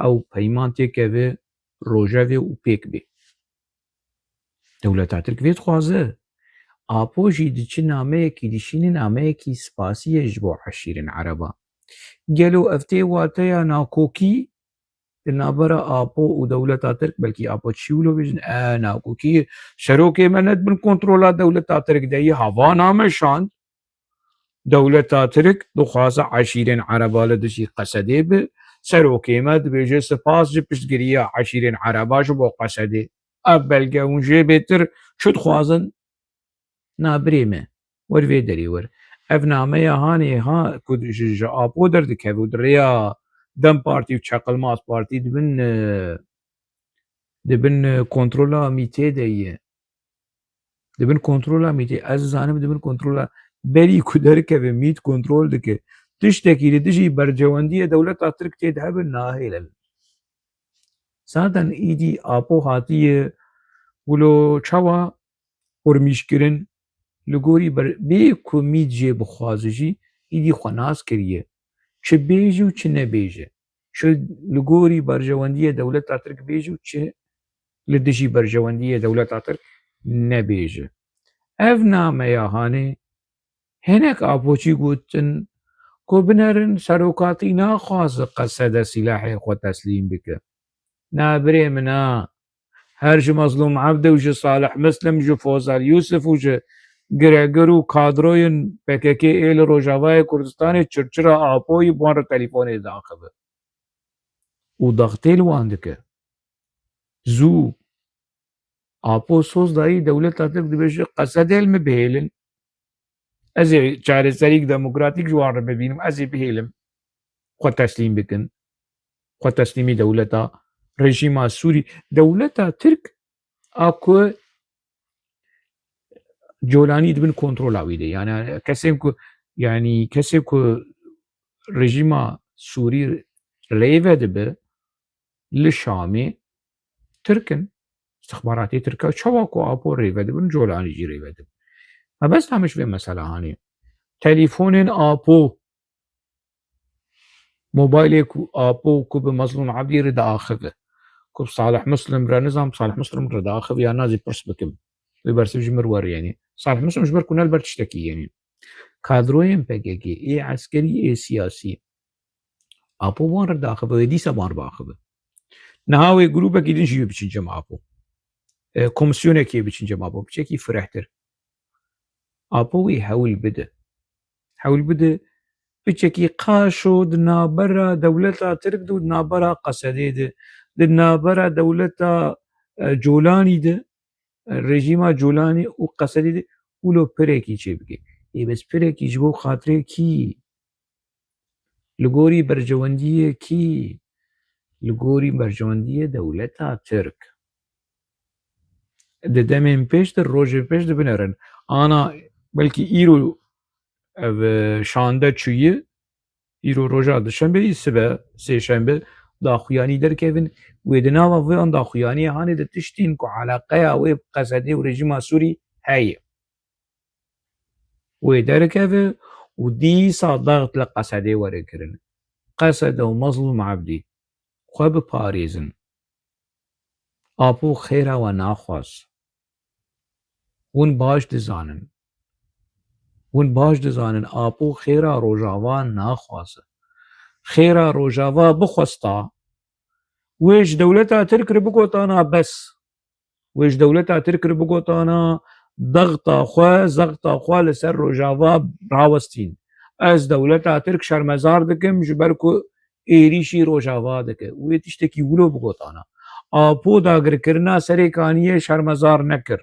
ew peyman têkeve rojevê û pêk bê. Dewleta Tirk vê dixwaze. Apo jî diçi nameyekî dişîne, nameyekî spasî ye ji bo eşîrên Ereba. Gelo ev tê wateya nakokî di navbera Apo û dewleta Tirk? Belkî Apo çi wilo bêjin, e, nakokî ye. Serokê me ne di bin kontrola dewleta Tirk de ye, hava nameşand. Dewleta Tirk dixwaze eşîrên Ereba li dijî Qesedê bi. Serokê me dibêje, spas ji piştgiriya eşîrên Ereba ji bo Qesedê. Ev belge hûn jê bêtir çi dixwazin? Na birê me, wer vê derê wer. Ev nameya hanê ha ku ji, ji Apo derdikeve û di rêya DEM Partî û Çaqilmaz Partî dibin, e, dibin, e, kontrola MÎT'ê de ye. Dibin kontrola MÎT'ê. Ez zanim dibin kontrola, berî ku derkeve MÎT kontrol dike. Tiştekî li dijî berjewendiyê dewleta Tirk tê de hebe nahêle. Zaten îdî Apo hatiye wilo çawa qurmîşkirin, li gorî ber-, bê ku MÎT jê bixwaze jî, îdî xwe nas kiriye. Çi bêje û çi nebêje. Çi li gorî berjewendiyê dewleta Tirk bêje û çi li dijî berjewendiyê dewleta Tirk nebêje. Ev nameya hanê hinek Apoçî gotin ku binerin serokatî naxwaze Qesede sîlahê xwe teslîm bike. Na birê min a, her ji Mazlûm Evdî û ji Salih Muslim, ji Fozal Yusuf û ji giregir û kadroyên P K K ê li Rojavayê Kurdistanê çirçira Apoyî bi wan re telîfonê diaxive û daxtê li wan dike. Zû Apo soz dayî dewleta Tirk, dibêje, Qesedê li min bihêlin. Ez ê çareserîk demokratîk ji wan re bibînim, ez ê bihêlim. Xwe teslîm bikin. Xwe teslîmî dewleta, rejîma Sûrî, dewleta Tirk a ku Colanî dibin kontrola wî de. Yani kesên ku, yani kesê ku rejîma Sûrî rê vedibe, li Şamê Tirk in. Îstixbaratê Tirk e, çawa ku Apo rê vedibin, Colanî jî rê vedibin. Mebesta min ji vê mesela hanê. Telîfonên Apo Mobaylê ku Apo ku bi Mazlûm Ebdî re diaxive, ku bi Salih Muslim re, nizam Salih Muslim re diaxive ya na zî pirs bikim. Wê bersiv ji mir were, yanî Salih Muslim ji ber ku ne li ber tiştekî, yanî kadroyên P K K, ê eskerî, ê siyasî, Apo wan re diaxive, wê dîsa wan re biaxive. Niha wê grûpekî din jî wê biçin cem Apo. E, komîsyonekê biçin cem Apo, piçekî firehtir. Apo wê hewl bide. Hewl bide, piçekî qaşo di navbera dewleta Tirk de û di navbera Qesedê de, di navbera dewleta, e, Colanî de, e, rejîma Colanî û Qesedê de wilo pirekî çêbike. Ê bes pirekî ji bo xatirê kî? Li gorî berjewendiyê kî? Li gorî berjewendiyê dewleta Tirk. Di demên pêş de, rojê pêş de binerin. Ana belkî îro ev, e, şande çûye, îro roja duşembeyê, sibe, sêşembe, daxuyanî derkevin. Wê di nava vê an daxuyaniyê hanê de tiştên ku eleqeya wê bi Qesedê û rejîma Sûrî heye, wê derkeve û dîsa daxt li Qesedê were kirin. Qesede û Mezlûm Ebdî xwe biparêzin. Apo xêra we naxwaz. Hûn baş dizanin. Hûn baş dizanin Apo xêra Rojava naxwaze. Xêra Rojava bixwesta, wê ji dewleta Tirk re bigotana bes. Wê ji dewleta Tirk re bigotana dexta xwe, zexta xwe li ser Rojava rawestîn. Ez dewleta Tirk şermezar dikim, ji ber ku êrîşî Rojava dike. Wê tiştekî wilo bigotana. Apo dagirkirina Serêkaniyê şermezar nekir.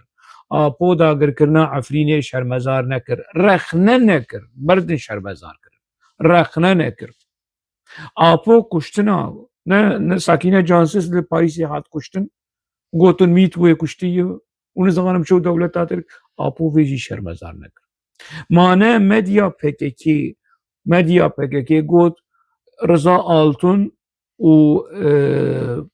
Apo dagirkirina Efrînê şermezar nekir. Rexne nekir. Berdin şermezar kirin. Rexne nekir. Apo kuştina, ne, ne Sakîne Cansiz li Parîsê hat kuştin. Gotin mît wê kuştiye û nizanim çi û dewleta Tirk, Apo vê jî şermezar nekir. Ma ne medya P K K, medya P K K got Riza Altun û, e,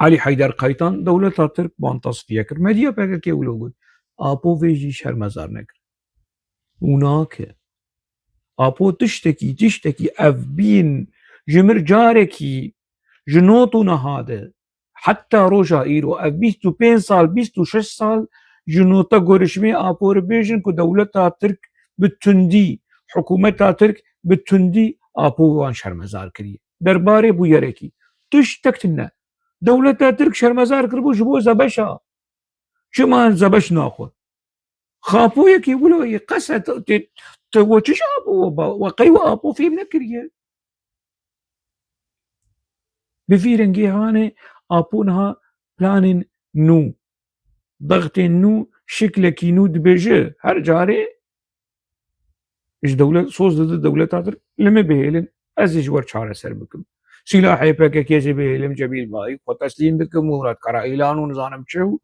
Elî Heyder Kaytan dewleta Tirk ban tasfiye kir. Medya P K K wilo got. Apo vê jî şermezar nekir. Û nake. Apo tiştekî, tiştekî ev bîn ji mir carekî ji not û niha de heta roja îro, ev bîst û pênc sal, bîst û şeş sal ji nota gorişmê Apo re bêjin ku dewleta Tirk bi tundî, hikûmeta Tirk bi tundî Apo wan şermezar kiriye. Derbarê bûyerekî tiştek tune. Dewleta Tirk şermezar kiribû ji bo Zebeşa. Çima Zebeş naxwe? Xapoyekî wilo yê qese te, te, te we çi ji Apo we ba, we qey we Apo fêm nekiriye? Bi vî rengê hanê Apo niha planên nû, dextên nû, şiklekî nû dibêje. Her carê ji dewlet, soz dide dewleta Tirk, li min bihêlin, ez ê ji we re çareser bikim. Sîlahê P K K jî bihêlim, Cemîl Bayik, xwe teslîm bikim, Murat Karaîlan û nizanim çi û,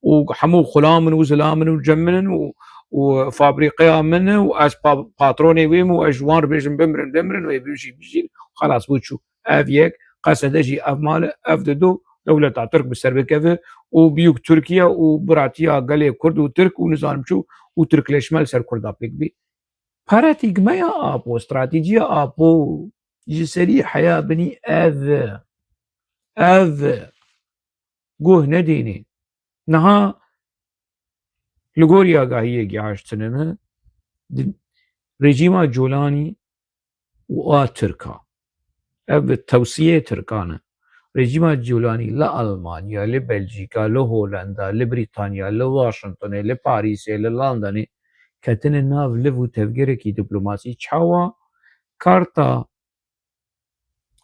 û hemû xula min û zila min û cem min in û, û fabrîqeya min e û ez pa-, patronê wê im û ez ji wan re bêjim bimrin, bimrin, wê bijî, bijîn, xelas bû çû. Ev yek, Qesede jî ev mal e, ev dido, dewleta Tirk bi ser bikeve û biyûk Tirkiye û biratiya gelê Kurd û Tirk û nizanim çi û Tirkleşme li ser Kurda pêk bî. Paratîgmeya Apo, stratejiya Apo ji serî heya binî ev e. Ev e. Guh nedênê. Niha li gorî agahiyê gihaştine me, di rejîma Colanî û a Tirka. Ev bi tewsiyê Tirkan e. Rejîma Colanî li Almanya, li Belcîka, li Holenda, li Brîtanya, li Washingtonê, li Parîsê, li Londonê ketine nav liv û tevgerekî diplomasî. Çawa? Karta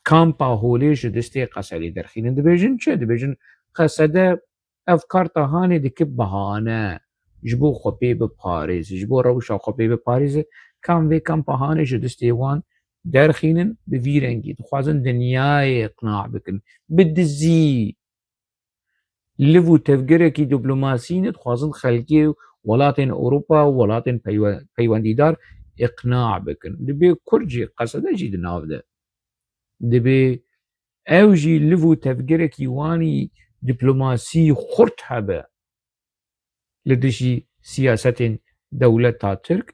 kampa Holê ji destê Qesedê derxînin. Dibêjin çi? Dibêjin Qesede ev karta hanê dike bahane, ji bo xwe pê biparêze, ji bo rewşa xwe pê biparêze, kam vê kampa hanê ji destê wan derxînin, bi vî rengî dixwazin dinyayê iqna bikin. Bi dizî, liv û tevgerekî diplomasî ne, dixwazin xelkê welatên Ewropa û welatên peywe-, peywendîdar iqna bikin. Dibê Kurd jî, Qesede jî di nav de. Dibê ew jî liv û tevgerekî wanî diplomasî xurt hebe li dijî siyasetên dewleta Tirk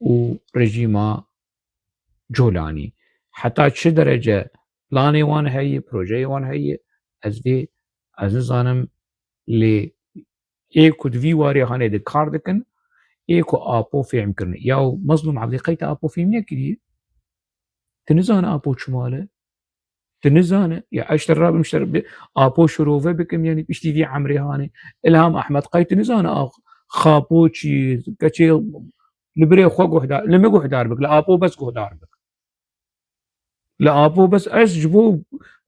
û rejîma colanî. Heta çi derece planê wan heye, projeyê wan heye, ez vê, ez nizanim, lê ê ku di vî warê hanê de kar dikin, ê ku Apo fêm kirine. Ya Mezlûm Evdî qey te Apo fêm nekiriye? Tu nizane Apo çi mal e? Tu nizane? Ya ez ji te rabim, ji te bi Apo şirove bikim, yanî piştî vî emrê hanê. Îlham Ehmed qey tu nizane a Xapo çi, keçê li birê xwe guhdar, li min guhdar bik, li Apo bes guhdar bik. Li Apo bes ez ji bo,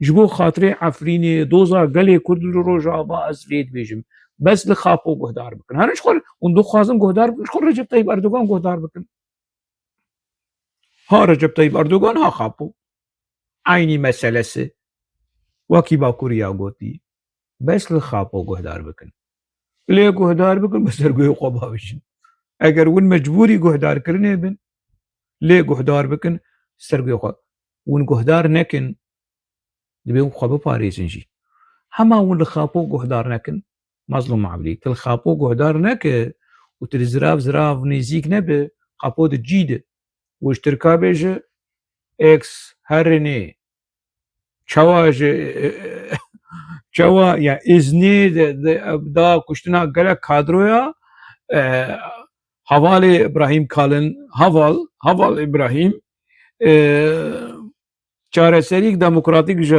ji bo xatirê Efrînê, doza gelê Kurd li Rojava ez vê dibêjim. Bes li Xapo guhdar bikin. Herin ji xwe, hûn dixwazin guhdar bikin, ji xwe Recep Tayyip Erdogan guhdar bikin. Ha Recep Tayyip Erdogan, ha Xapo. Eynî meselesi. Wekî Bakurî ya gotî. Bes li Xapo guhdar bikin. Lê guhdar bikin, bi ser guhê xwe bavêjin. Eger hûn mecbûrî guhdarkirinê bin, lê guhdar bikin, ser guhê xwe. Hûn guhdar nekin, dibê hûn xwe biparêzin jî. Hema hûn li Xapo guhdar nekin, Mazlûm Evdî, tu li Xapo guhdar neke û tu li zirav zirav nêzîk nebe, Xapo di cî de. Û ji Tirka bêje, X, herinê, çawa ji, çawa, ya, îznê de, de, da kuştina gelek kadroya, e, hevalê Îbrahîm Kalin, heval, heval Îbrahîm, e, çareserîk demokratîk ji,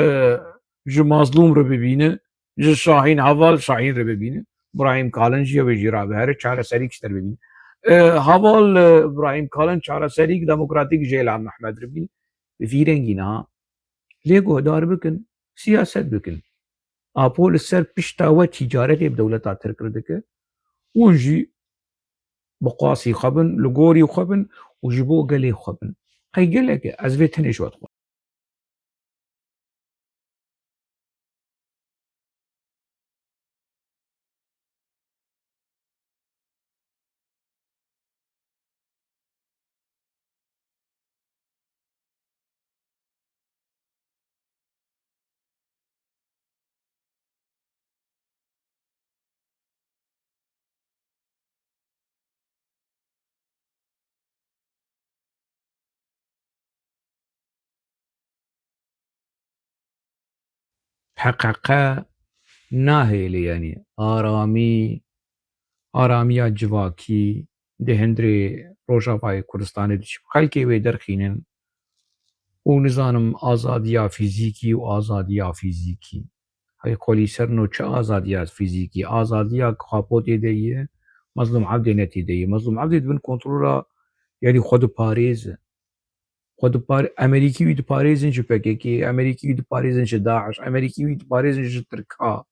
ji Mazlûm re bibîne, ji Şahîn, heval Şahîn re bibîne. Îbrahîm Kalin jî ew ê jî rabihere, çareserîk ji te re bibîne. E, heval, e, Îbrahîm Kalin çareserîk demokratîk ji Îlham Ehmed re bibîne. Bi vî rengî niha lê guhdar bikin, siyaset bikin. Apo li ser pişta we tîcaretê bi dewleta Tirk re dike. Hûn jî bi qasî xwe bin, li gorî xwe bin û ji bo gelê xwe bin. Qey gelek e, ez vê tenê ji we dixwazim. P K K nahêle, yanî aramî, aramiya civakî di hundirê Rojavayê Kurdistanê de çi xelkê wê derxînin û nizanim azadiya fîzîkî û azadiya fîzîkî. Hey xwelî ser no çi azadiya fîzîkî? Azadiya Xapo tê de ye, Mezlûm Evdê ne tê de ye. Mezlûm Evdê di bin kontrola, yanî xwe diparêze. Xwe dipar-, Emerîkî wî diparêzin ji P K K, Emerîkî wî diparêzin ji DAIŞ, Emerîkî wî diparêzin ji Tirka.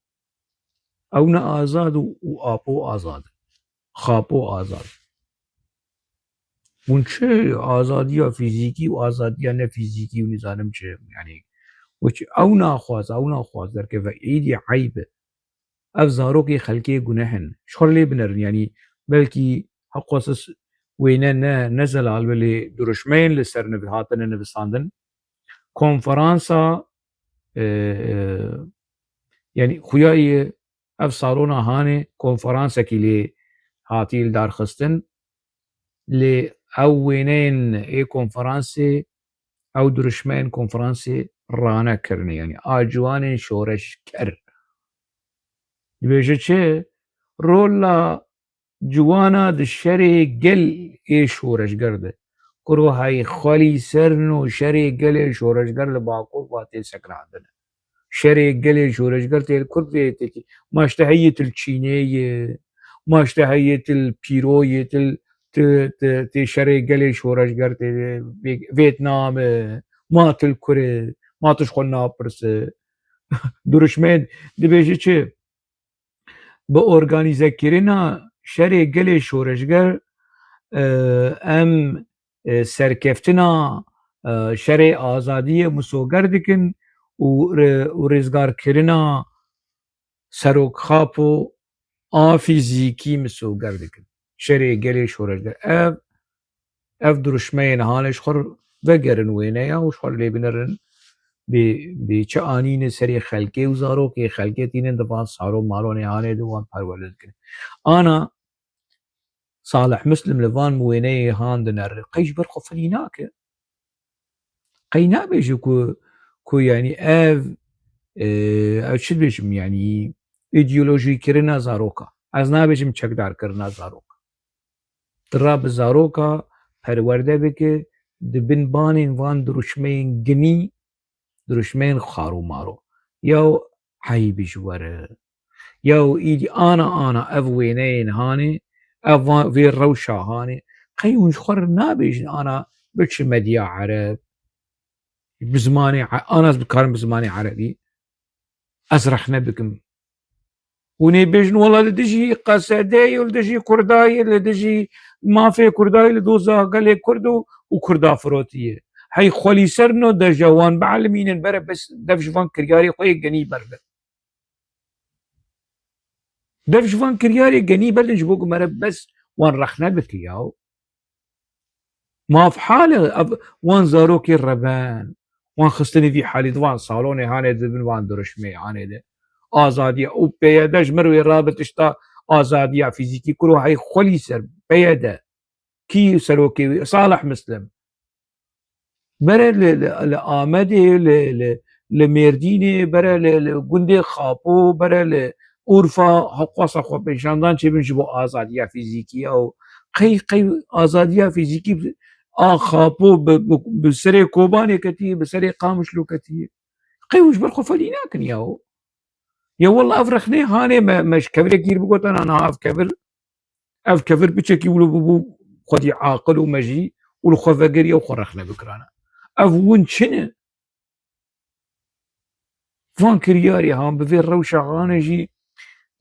Ew ne azad û, û Apo azad in. Xapo azad in. Hûn çi azadiya fîzîkî û azadiya ne fîzîkî û nizanim çi, yanî, wek ew naxwaz, ew naxwaz derkeve, êdî eyb e. Ev zarokê xelkê guneh in. Ji xwe lê binerin, yanî belkî heqwesiz wêne ne, ne zelal be, lê diruşmeyên li ser niv-, hatine nivistandin. Konferansa, e, e, yanî xuya ye ev salona hanê konferansekî lê hatî li dar xistin. Lê ew wêneyên ê konferansê, ew diruşmeyên konferansê rane kirine, yanî a ciwanên şoreşger. Dibêje çi? Rola ciwana di şerê gel ê şoreşger de. Kuro hey xwelî ser no şerê gelê şoreşger li Bakur va tê sekinandine. Şerê gelê şoreşger tê li Kurd vê têkî. Ma ji te heye tu li Çînê yê, ma ji te heye tu li Pîro yê, tu li, tu, tu, tê şerê gelê şoreşger tê Vê-, Vêtnam e, ma tu li kur e, ma tu ji xwe napirse. Diruşmê dibêje çi? Bi organîzekirina şerê gelê şoreşger, e, em, e, serkeftina, e, şerê azadiyê misoger dikin û re-, û rêzgarkirina Serok Xapo a fîzîkî misoger dikin. Şerê gelê şoreşger. Ev, ev diruşmeyên hanê ji xwe vegerin wêneya û ji xwe lê binerin. Bê, bê çi anîne serê xelkê û zarokê xelkê tînin di van saro maronê hanê de wan perwerde dikin. Ana Salih Muslim li van wêneyê han dinere. Qey ji ber xwe filî nake. Qey nabêje ku, ku yanî ev, e, ew çi dibêjim, yanî îdeolojîkirina zaroka. Ez nabêjim çekdarkirina zaroka. Tu ra bi zaroka perwerde bike, di bin banên van dirûşmeyên ginî, dirûşmeyên xarûmaro. Yaw eyb ji we re. Yaw îdî ana ana ev wêneyên hanê, ev va-, vê rewşa hanê. Qey hûn ji xwe re nabêjin ana biçin medya ereb. Bi zimanê e-, ana ez bikarim bi zimanê erebî. Ez rexne bikim. Hûn ê bêjin, wela li dijî Q S D ye, li dijî Kurda ye, li dijî mafê Kurda ye, li doza gelê Kurd û, û Kurda firotî ye. Hey xwelî ser no deja wan bielmînin bere bes dev ji van kiryarê xwe yê genî berbe. Dev ji van kiryarê genî berdin ji bo ku mere bes wan rexne bike yaw. Maf hal e, ev, wan zarokê reben, wan xistinê vî halî di van salonê hanê di bin van dirişmê hanê de. Azadiya û P Y D ji mir wê rabe tişta azadiya fîzîkî kuro hey xwelî ser P Y D. Kî serokê wî? Salih Mislim. Bere li, li, li Amedê, li, li, li Mêrdînê, bere li, li gundê Xapo, bere li Urfa, xwasa xwepêşandan çêbin ji bo azadiya fîzîkî ya û qey, qey azadiya fîzîkî a Xapo bi, bi, bi serê Kobanê ketiye, bi serê Qamişlo ketiye. Qey hûn ji ber xwe felî nakin ya. Ya wela ev rexnê hanê me, me ji kevirê gîr bigotana niha ev kevir, ev kevir biçekî wilo bibû xwedî aqil û mejî û li xwe vegeriya û xwe rexne bikirana. Ev hûn çi ne? Van kiryarê han bi vê rewşa hanê jî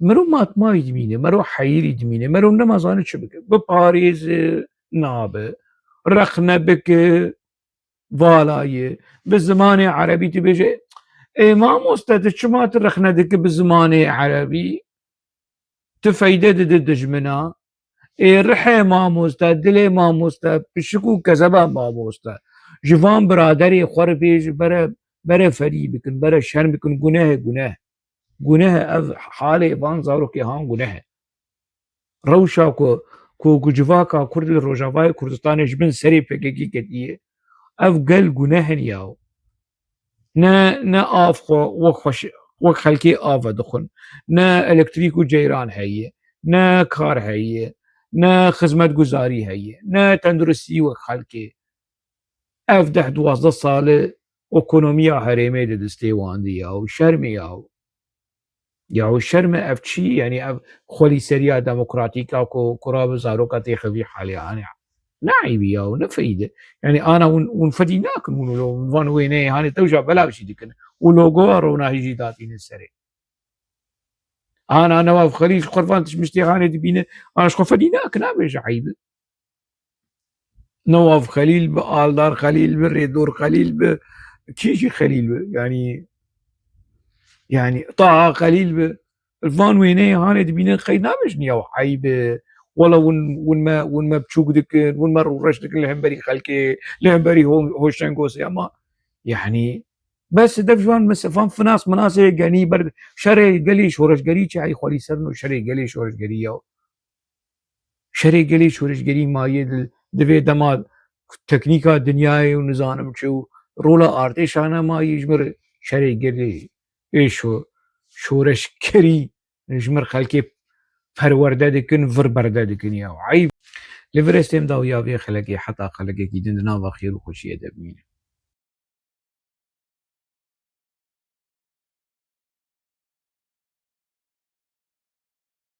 mero matmayî dimîne, mero heyirî dimîne, mero nema zane çi bike. Biparêze nabe, rexne bike, vala ye. Bi zimanê erebî tu bêje, ê mamoste, tu çima tu rexne dike bi zimanê erebî? Tu feyde dide dijmina. Ê rihê mamoste, dilê mamoste, pişik û kezeba mamoste. Ji van biraderê xwe re bêje, bere, bere ferî bikin, bere şerm bikin, guneh e, guneh. Guneh e, ev halê van zarokê han guneh e. Rewşa ku, ku, ku civaka Kurd li Rojavayê Kurdistanê ji bin serê P K K ketiye, ev gel guneh in yaw. Ne, ne av xwe wek xweş, wek xelkê av vedixwin. Ne elektrîk û ceyran heye, ne kar heye, ne xizmetguzarî heye, ne tenduristî wek xelkê. Ev deh duwazdeh sal e ekonomiya herêmê di destê wan de ya û şerm e ya. Ya û şerm e ev çi? Yanî ev xwelîseriya demokratîk a ku, ku rabe zaroka têxe vî halê anê. Ne eybî ya û ne feyde. Yanî ana hûn, hûn fedî nakin hûn lo-, van wêneyê hanê tewja belav jî dikin. Û logoya ronahî jî datînin serê. Ana Newav Xelîl ji xwe van tişt miştê hanê dibîne, ana ji xwe fedî nakin, nabêje eyb e. Newav Xelîl bi, Aldar Xelîl bi, Rêdor Xelîl bi, kî jî Xelîl bi? Yanî, yanî Taha Xelîl bi. Van wêneyê hanê dibînin, qey nabêjin ya eyb e. Wela hûn, hûn me, hûn me biçûk dikin, hûn me rûreş dikin li hemberî xelkê, li hemberî ho-, hoşengosê, ama yanî bes dev ji wan mesefan finas minasê genî ber şerê gelê şoreşgerî çi hey xwelî ser no şerê gelê şoreşgerî ya. Şerê gelê şoreşgerî mayî di, di vê dema teknîka dinyayê û nizanim çi û rola artêşa ne mayî ji mir şerê gelê ê şo-, şoreşgerî ji mir xelkê perwerde dikin, vir berde dikin ya. Eyb. Li vir estêm dawiya vê xelekê heta xelekekî din di nava xêr û xweşiyê de bimînin.